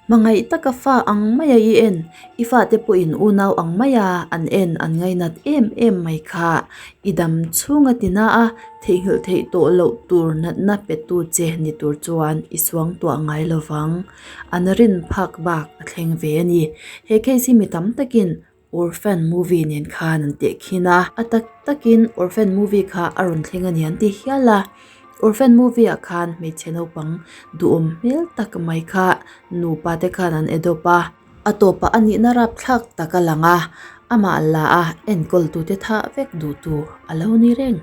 Hmangaih taka fa ang maia i en, i fate pawhin unau ang maia an en an ngainat em em mai kha. I dam chhunga tina a theihnghilh theih tawh loh tur natna petu che ni tur chuan i suang tuah ngai lo vang. An rin phak bak a thleng ve a ni. He case hi mi tam takin Orphan movie nen khan an tehkhin a, a tak takin Orphan movie kha a rawn thleng a ni an ti hial a. Orphan movie ah khan hmeichhe naupang duhawm hmel tak mai kha nupa te khan an adopt a, a tawpah a nihna rapthlak tak a lang a, amah la a enkawl tute thah vek duhtu a lo ni reng.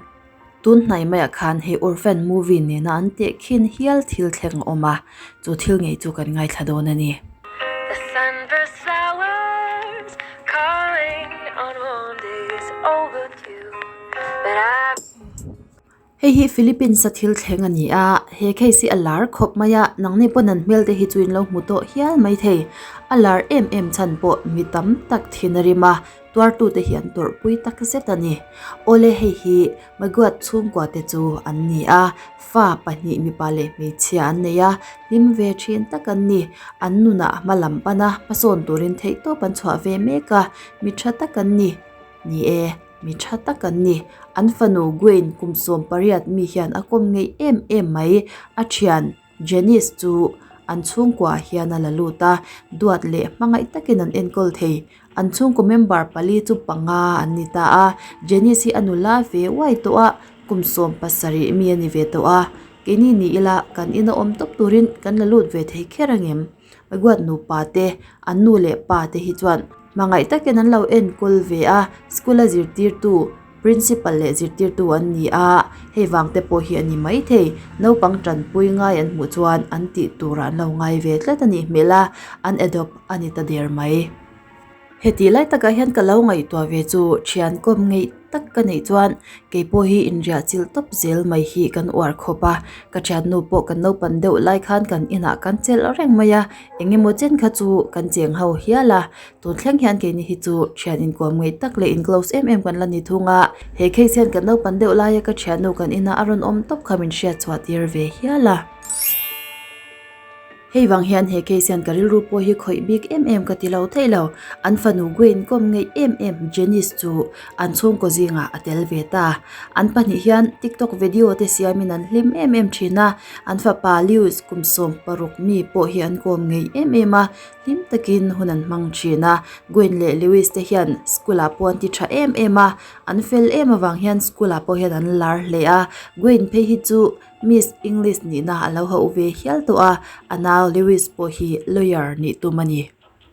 Tun hnai maiah khan he Orphan movie nena an tehkhin hial thil thleng a awm a, chu thil ngei chu kan ngaithla dawn a ni. The sunburst flowers calling on warm days overdue But I Hei hi Philippines a thil thleng a ni a, he case hi a lar khawp mai a, nangni pawn an hmel te hi chu in lo hmu tawh hial mai thei. A lar em em chhan pawh mi tam tak thin a rim a, Tuartute hi an tawrhpui tak zet a ni. Awle hei hi Maguad chhungkua te chu an ni a, fa pahnih mipa leh hmeichhia an nei a, hlim ve thin tak an ni. An nunah hma lam pan a, hmasawn turin theihtawp an chhuah ve mek a, mi tha tak an ni. Ni e, mi tha tak an ni. An fanu Gwen kum 18 mi hian a kawm ngei em em mai, a thian. Janice chu an chhungkuaah hian a la lut a, duat leh hmangaih takin an enkawl thei. An chhungkaw member pali chu panga an ni ta a, Janice hi a nula ve uai tawh a, kum 17 mi a ni ve tawh a. Keini ni ila kan ina awm tawp turin kan la lut ve thei kher angem? Maguat nupa te, an nu leh pa te hi chuan hmangaih takin an lo enkawl ve a, school a zirtirtu, Principal leh zirtirtu an ni a, hei vang te pawh hi a ni maithei. Naupang tanpui ngai an hmuh chuan an tih turah an lo ngai ve tlat a nih hmel a, an adopt a ni ta der mai. Heti lai takah hian ka lo ngaihtuah ve chu thian kawm ngeih tak ka neih chuan kei pawh hi inriah chilh tawp zel mai hi kan uar khawp a, ka thiannu pawh kan naupang deuh lai khan kan inah kan chelh reng mai a, eng emaw chen kha chu kan cheng ho hial a. Tun thleng hian keini hi chu thian inkuam ngei tak leh in close em em kan la ni thung a, he case hian kan naupang deuh laia ka thiannu kan ina a rawn awm tawp kha min hriat chhuah tir ve hial a. Hei vang hian he case hian ka rilru pawh hi khawih bik em em ka ti lo theih lo, an fanu Gwen kawm ngei em em Janice chu an chhungkaw zingah a tel ve ta. An pahnih hian TikTok video te siamin an hlim em em thin a, an fapa Lewis kum 16 mi pawh hi an kawm ngei em em a, Hlim takin hun an hmang thin a, Gwen leh Lewis te hian school ah pawh an ti tha em em a, an fel em avang hian school ah pawh hian an lar hle a, Gwen phei hi chu Miss English nihna a lo hauh ve hial tawh a, a nau Lewis pawh hi lawyer nih tum a ni.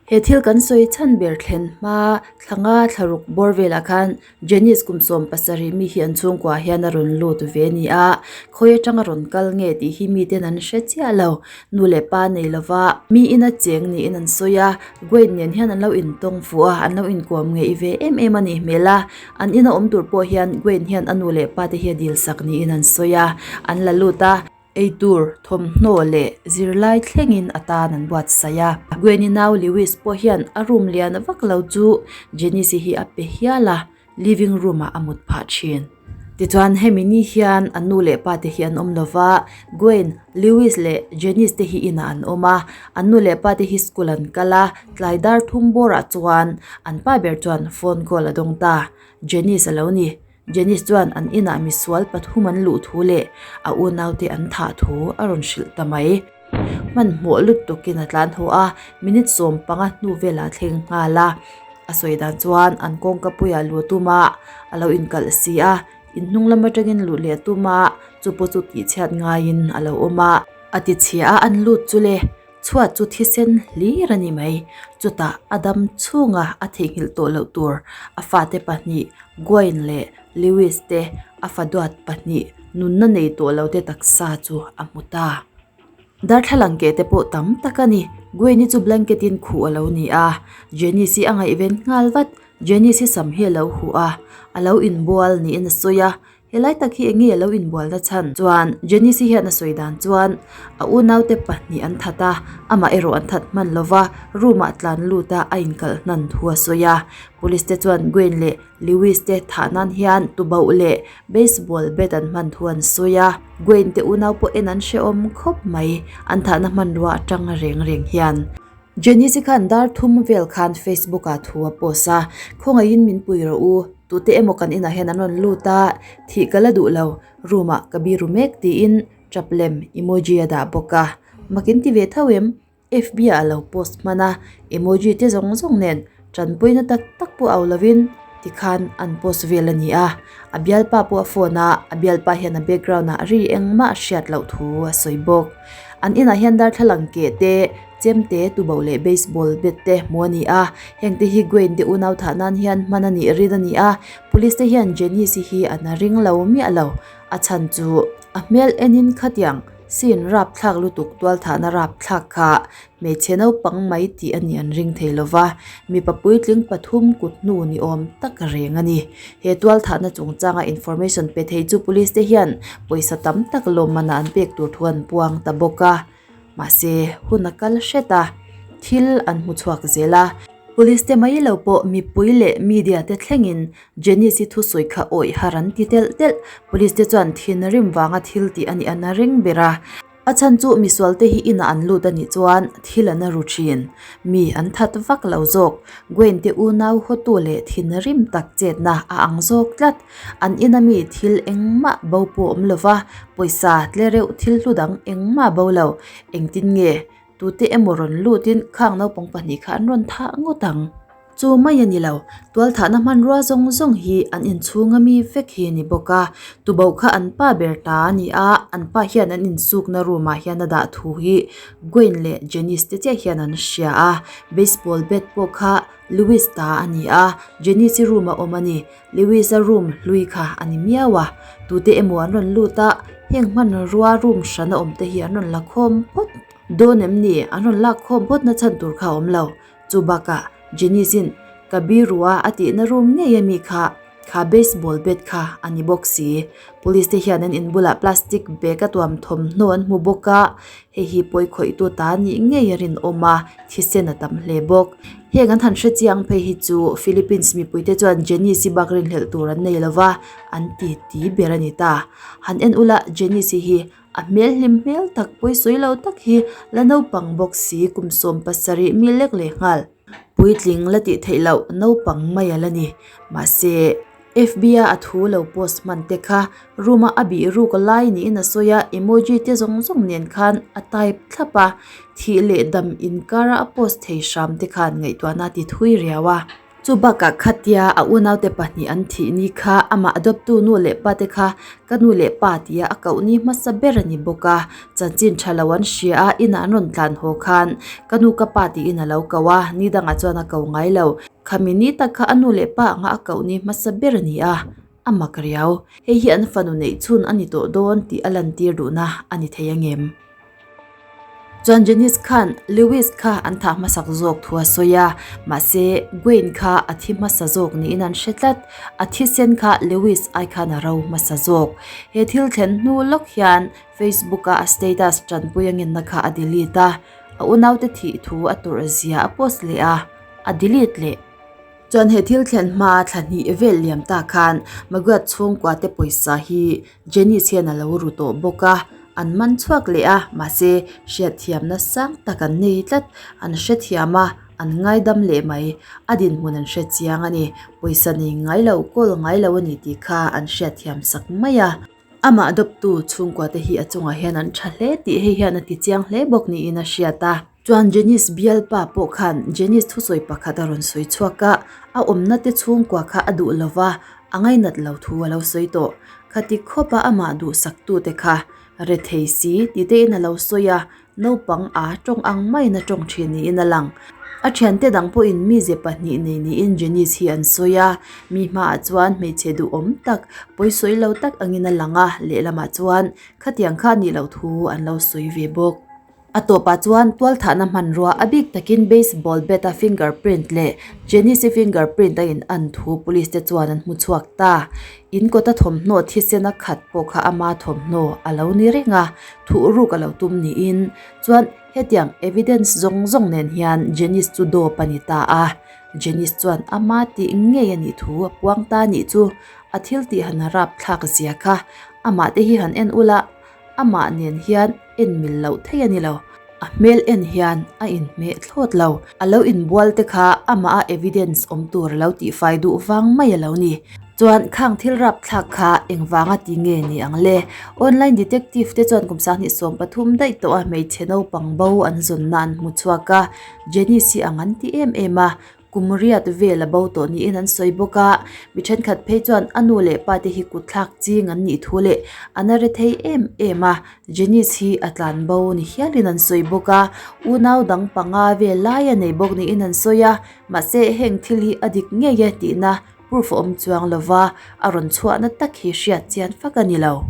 He thil kan sawi chhan ber thlen hma thlanga thlaruk bawr velah khan Janice kum 17 mi hi an chhungkuaah hian a rawn lut ve a ni a, khawi atanga rawn kal nge tih hi miten an hre chiah lo. Nu leh pa nei lova mi ina cheng niin an sawi a, Gwen nen hian an lo intawng fuh a, an lo inkuam ngeih ve em em a nih hmel a. An ina awm tur pawh hian Gwen hian a nu leh pa te hi a dil sak niin an sawi a, an la lut a. Eitur, thawmhnaw leh zirlai thlengin a tan an buatsaih a. Gwen-i nau Lewis pawh hian a room lian vak lo chu Janice-i hi a pe hial a, living room-ah a mut phah thin. Tichuan hemi ni hian a nu leh pa te hi an awm lo va, Gwen, Lewis leh Janice te hi inah an awm a. An nu leh pa te hi school an kal a, tlai dar thum bawrah chuan an pa ber chuan phone call a dawng ta. Janice a lo ni. Janice chuan an inah misual pathum an luh thu leh a unaute an thah thu a rawn hrilh ta mai. Hmanhmawh lutukin a tlan haw a, minute 15 hnu velah thleng nghal a. A sawi dan chuan an kawngka puiah luh tum a, a lo inkalh si a, inhnung lam atangin luh leh tum a, chu pawh chu tihchhiat ngaiin a lo awm a. A tichhia a, an lut chu le. Chhuat chu thisen hlir a ni mai. Chutah a dam chhunga a theihnghilh tawh loh tur a fate pahnih Gwen leh Lewis te a fa duat pahnih nunna nei tawh lo te taksa chu a hmu ta. Darthlalang keh te pawh tam tak a ni. Gwen-i chu blanket in khuh a lo ni a. Janice-i a ngaihven nghal vat. Janice-i sam hi a lo huh a, a lo inbual niin a sawi a. Helai tak hi enge a lo inbualna chhan chuan Janice-i hian a sawi dan chuan a unaute pahnih an that a, amah erawh an that hman lova room ah tlan lut a a inkalh hnan thu a sawi a. Police te chuan Gwen leh Lewis te thah nan hian tubauh leh baseball bat an hman thu an sawi a. Gwen te unau pawh en an hrehawm khawp mai, an thahna hmanrua atang reng reng hian. Janice-i khan dar thum vel khan Facebook-ah thu a post a, Khawngaihin min pui rawh u, tute emaw kan inah hian an rawn lut a, thih ka la duh lo, room-ah ka biru mek tiin tap lem emoji a dah bawk a. Mak in ti ve tho em? FB-ah a lo post hman a, emoji te zawng zawng nen tanpuina tak tak pawh au lovin tikhan an post vel a ni a. A bialpa pawh a phone a, a bialpa hian a background-ah ri engmah a hriat loh thu a sawi bawk. An inah hian darthlalang keh te, chemte, tuboh leh baseball bat te hmuh a ni a. Hengte hi Gwen te unau thah nan hian hman a nih rin a ni a, police te hian Janice-i hi an ring lo miah lo. A chhan chu a hmel enin khatiang scene rapthlak lutuk tualthahna rapthlak kha hmeichhe naupang mai tih a nih an ring thei lo va, mipa puitling pathum kut hnu ni awm tak reng a ni. He tualthahna chungchanga information pe thei chu police te hian pawisa tam tak lawmman ah an pek tur thu an puang ta bawk a. Mahse hun a kal hret a, thil an hmu chhuak zel a. Police te mai lo pawh mipui leh media te thlengin Janice-i thusawi kha awih har an ti telh telh. Police te chuan thinrim vanga thil tih a nih an a ring ber a. A chhan chu misual te hi inah an lut a nih chuan thil an a ru thin. Mi an that vak lo zawk. Gwen te unau hawtu leh thinrim tak chetna a ang zawk tlat. An ina mi thil engmah bo pawh awm lova, pawisa tle reuh thil hlu dang engmah bo lo. Engtin nge? Tute emaw rawn lutin khang naupang pahnih kha an rawn thah ngawt ang. Chu mai a ni lo, tualthahna hmanrua zawng zawng hi an inchhung ami vek hi a ni bawk a. Tuboh kha an pa ber ta a ni a, an pa hian an insukna room ah hian a dah thu hi Gwen leh Janice te chiah hian an hria a. Baseball bat pawh kha Lewis ta a ni a, Janice-i room a awm a ni. Lewis-a room hlui kha a ni miau a, tute emaw an rawn lut a, heng hmanrua room hrana awm te hi an rawn la khawm phawt dawn em ni? An rawn lak khawm phawt na chhan tur kha a awm lo. Chu bakah Janice-in ka biru a a tihna room ngei ami kha kha baseball bat kha a ni bawk si. Police te hian an in bulah plastic bag a tuam thawmhnaw an hmu bawk a, hei hi pawi khawihtu ta nih ngei a rinawm a, thisen a tam hle bawk. Heng an han hre chiang phei hi chu Philippines mipuite chuan Janice-i bak rinhlelh tur an nei lova, an ti ti ber a ni ta. Han en ula Janice-i hi a hmel hlim hmel tak pawisawi lo tak hi la naupang bawk si kum 17 mi lek leh nghal. Puitling la tih theih loh naupang mai a la ni. Mahse, FB-a a thu lo post hman te kha room-a a bih ruk lai niin a sawi a, emoji te zawng zawng nen khan a type thlap a, thih leh dam inkara a post thei hram te khan ngaihtuahna a ti thui riau a. Chu bakah khatia a unaute pahnih an thih ni kha amah adawptu nu leh pa te kha ka nu leh pa tia a koh ni hmasa ber a ni bawk a, chanchin tha lo an hria a, inah an rawn tlan haw khan ka nu ka pa tiin a lo ko a, ni dangah chuan a ko ngai lo. Khami ni tak kha a nu leh pa anga a koh ni hmasa ber a ni a, a mak riau. Hei hi an fanu neih chhun a ni tawh dawn tih a lantir duhna a ni thei angem? Chuan Janice khan Lewis kha an thah hmasak zawk thu a sawi a, mahse Gwen kha a thi hmasa zawk niin an hre tlat. A thisen kha Lewis ai khan a ro hmasa zawk. He thil thlen hnu lawk hian Facebook-a a status tanpui a ngenna kha a delete a, a unaute thih thu a tawrh zia a post leh a, a delete leh. Chuan he thil thlen hma thla hnih vel liam ta khan Maguad chhungkua te pawisa hi Janice hian a lo ru tawh bawk a, an man chhuak leh a, mahse hriatthiamna sang tak an nei tlat, an hrethiam a, an ngaidam leh mai, a dinhmun an hre chiang a ni, pawisa nei ngai lo, kawl ngai lo a ni tih kha an hriatthiam sak mai a. Amah dawptu chhungkua te hi a chungah hian an tha hle tih hei hian a ti chiang hle bawk niin a hriat a. Chuan Janice bialpa pawh khan Janice thusawi pakhat a rawn sawi chhuak a, a awmna te chhungkua kha a duh lova, a ngainat lo thu a lo sawi tawh. Khati khawpa amah duhsaktute kha rethei si ti tein a lo sawi a, naupang a tawng ang maiin a tawng thin niin a lang. A thiante dang pawhin mize pahnih nei niin Janice hi an sawi a, mi hmaah chuan hmeichhe duhawm tak, pawisawi lo tak angin a lang a, lehlamah chuan khatiang kha a nih loh thu an lo sawi ve bawk. A tawpah chuan tualthahna hmanrua a bik takin baseball bat a fingerprint leh Janice-i fingerprint a in an thu police te chuan an hmu chhuak ta. In kawta thawmhnaw thisen a khat pawh kha ama thawmhnaw a lo ni reng a, thuhruk a lo tum niin chuan hetiang evidence zawng zawng nen hian Janice chu dawp a ni ta a. Janice chuan ama tih ngei a nih thu a puang ta nih chu a thil tih han rapthlak zia kha amah te hi han en ula, Amah nen hian en mil loh thei a ni lo. A hmel en hian a inhmeh thlawt lo. A lo inbual te kha amah a evidence awm tur a lo tihfai duh vang mai a lo ni. Chuan khang thil rapthlak kha engvanga ti nge ni ang le? Online detective te chuan kum 2013 daih tawh a hmeichhe naupang bo an zawnna an hmu chhuak a, Janice hi ang an ti em em a, Kum riat vel a bo tawh niin an sawi bawk a, mi thenkhat phei chuan a nu leh pa te hi kutthlak ching an nih thu leh an a re thei em em a, Janice hi a tlan bo ni hialin an sawi bawk a, unau dang panga vel lai a nei bawk niin an sawi a, mahse heng thil hi a dik ngei e tihna proof a awm chuang lova, a rawn chhuahna tak hi hriat chian fak a ni lo.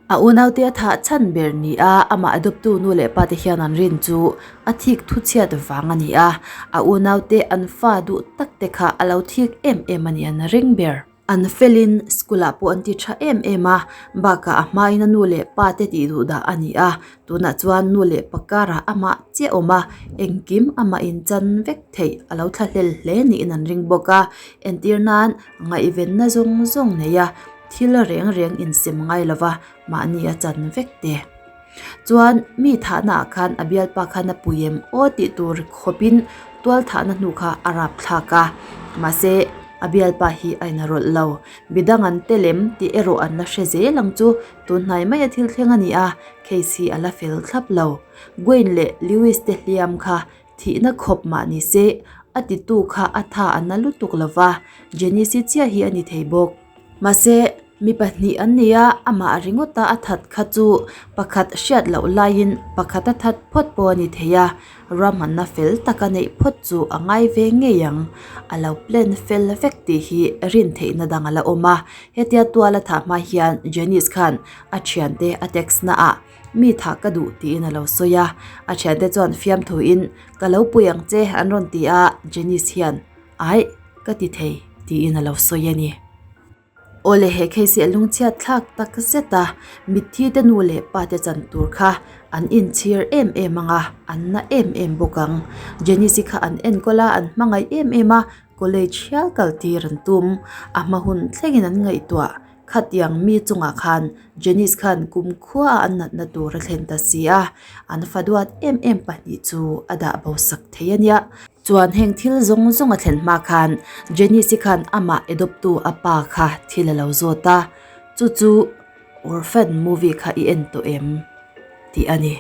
A unaute a thah chhan ber ni a, amah adawptu nu leh pate hian an rin chu a thik thuchhiat vang a ni a, a unaute an fa duh tak te kha a lo thik em em a ni an ring ber. An felin school ah pawh an ti tha em em a, bakah a hmain a nu leh pate tih duh dah a ni a, tunah chuan nu leh pa karah amah chiah awm a, engkim amah inchan vek theih a lo thlahlel hle niin an ring bawk a, entir nan ngaihvenna zawng zawng nei a, Thil reng reng insem ngai lova mahni a chan vek te. Chuan mi thahna ah khan a bialpa khan a pui em aw tih tur khawpin tual thahna hnu kha a rap thlak a. Mahse a bialpa hi a inrawlh lo. Midang an tel em tih erawh an la hre zel ang chu. Tun hnai maia thil thleng a ni a, case hi a la fel thlap lo. Gwen leh Lewis te hliam kha Thihna khawp mah ni se, a titu kha a tha a na lutuk lo va, Janice-i chiah hi a ni thei bawk. Mahse, mi pahnih an ni a, amah ringawta a that kha chu pakhat hriat loh laiin pakhat a that phawt pawh a ni thei a, ruahmanna fel taka neih phawt chu a ngai ve ngei ang. A lo plan fel vek tih hi rin theihna dang a la awm a, hetia tual a thah hma hian Janice khan a thiante a text naah, Mi thah ka duh tiin a lo sawi a, a thiante chuan fiamthuin ka lo pui ang che an rawn ti a, Janice hian Aih, ka ti thei tiin a lo sawi a ni. Awle he case hi a lungchhiat thlak tak zet a, mitthi te nu leh pa te chan tur kha an inchhir em em ang a, an na em em bawk ang. Janice-i kha an enkawl a, an hmangaih em em a, college hial kal tir an tum, a hma hun thlengin an ngaihtuah. Khatiang mi chungah khan Janice khan kumkhua a an natna tur a thlen ta si a, an fa duat em em pahnih chu a dah bo sak thei a nia. Chuan heng thil zawng zawng a thlen hma khan Janice-i khan amah edawptu a pa kha thil a lo zawt a, chu chu Orphan movie kha i en tawh em? tih a ni.